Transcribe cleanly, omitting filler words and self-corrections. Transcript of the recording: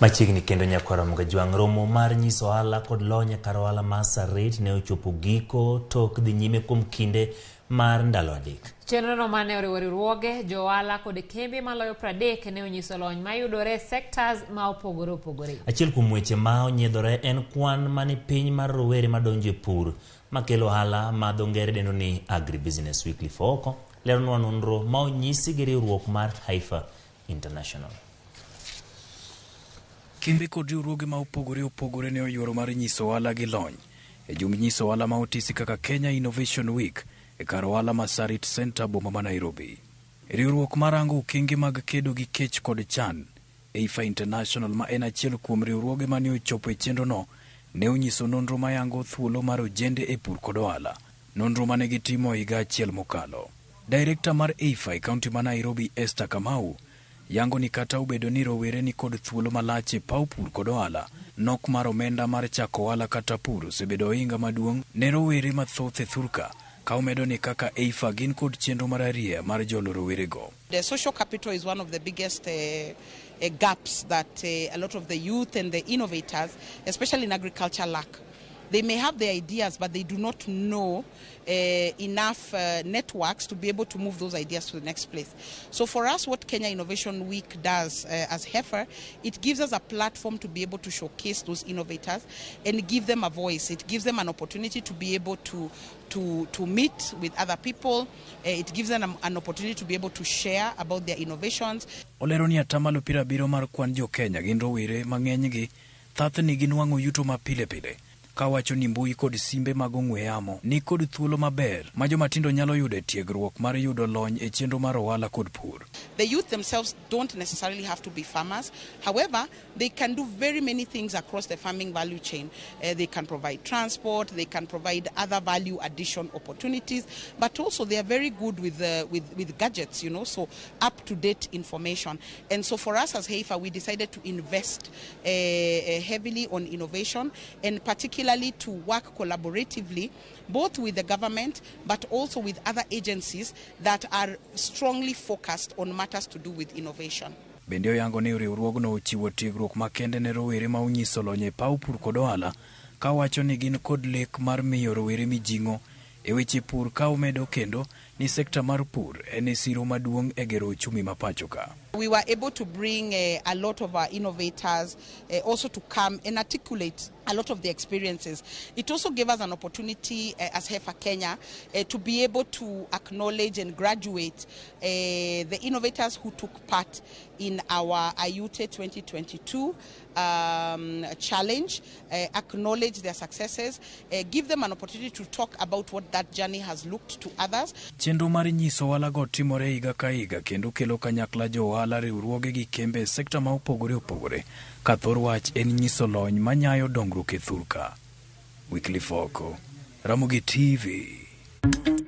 Machiegni kendo nyakwar Ramogi Jwang' romo mar nyiso ohala kod lony e kar ohala mar Sarit ne ochopo giko tok dhi nyime kuom kinde mar ndalo 3. Chenrono mane oriwo riwruoge, jo ohala kod kembe maloyo 30 ne onyiso lony mayudore e sectors ma opogore opogore. Achiel kuom weche ma onyiedhore en kwan mani piny mar rowere madonjo e pur makelo ohala ma dho ngere dendo ni Agribusiness. Wycliffe Ooko leronwa nonro ma onyisi gi riwruok mar Heifer International. Kembe kod riwruoge ma opogore opogore ne oyuoro mar nyiso ohala gi lony e jumb nyiso ohala ma otisi kaka Kenya Innovation Week e kar ohala ma Sarit Center, boma ma Nairobi. Riwruok marango okenge mag kedo gi kech kod chan, Heifer International, ma en achiel kuom riwruoge mane ochopo e chenrono, ne onyiso nonro mayango thuolo mar ojende e pur kod ohala. Nonro mane gitimo higa achiel mokalo. Director mar Heifer e kaunti ma Nairobi, Esther Kamau, yango ni kata obedo ni rowere ni kod thuolo malach e paw pur kod ohala, nok mar omenda mar chako ohala kata pur osebedo ohinga maduong' ne rowere mathoth e thurka, ka omedo ni kaka Heifer gin kod chenro mararieya mar jolo rowerego. The social capital is one of the biggest gaps that a lot of the youth and the innovators, especially in agriculture, lack. They may have the ideas, but they do not know enough networks to be able to move those ideas to the next place. So for us, what Kenya Innovation Week does as Heifer, it gives us a platform to be able to showcase those innovators and give them a voice. It gives them an opportunity to be able to meet with other people. It gives them an opportunity to be able to share about their innovations. Olero ni 70% mar kwan jo Kenya gin rowere mang'enygi thothni ginwang'o yuto ma pile pile. Kawacho ni mbui kod simbe mag ong'we yamo ni kod thuolo maber ma jomatindo nyalo yudo e tiegruok mar yudo lony e chenro mar ohala kod pur. The youth themselves don't necessarily have to be farmers. However, they can do very many things across the farming value chain. They can provide transport, they can provide other value addition opportunities, but also they are very good with gadgets, so up-to-date information. And so for us as Heifer, we decided to invest heavily on innovation, and particularly to work collaboratively, both with the government, but also with other agencies that are strongly focused on matters to do with innovation. Bende oyango ni riwruogno ochiwo tiegruok makende ne rowere ma onyiso lony e paw pur kod ohala, kawacho ni gin kod lek mar miyo rowere mijing'o e weche pur, ka omedo kendo ni sekta mar pur en e siro maduong' e gero uchumi ma pacho ka. We were able to bring a lot of our innovators also to come and articulate a lot of the experiences. It also gave us an opportunity as Heifer Kenya to be able to acknowledge and graduate the innovators who took part in our IUTE 2022 challenge, acknowledge their successes, give them an opportunity to talk about what that journey has looked to others. Chenro mar nyiso ohala go timore higa ka higa kendo kelo kanyakla jo ohala, riwruoge gi kembe e sekta ma opogore opogore, ka thor wach en nyiso lony manyayo dongruok e thurka. Wycliffe Oko, Ramogi TV.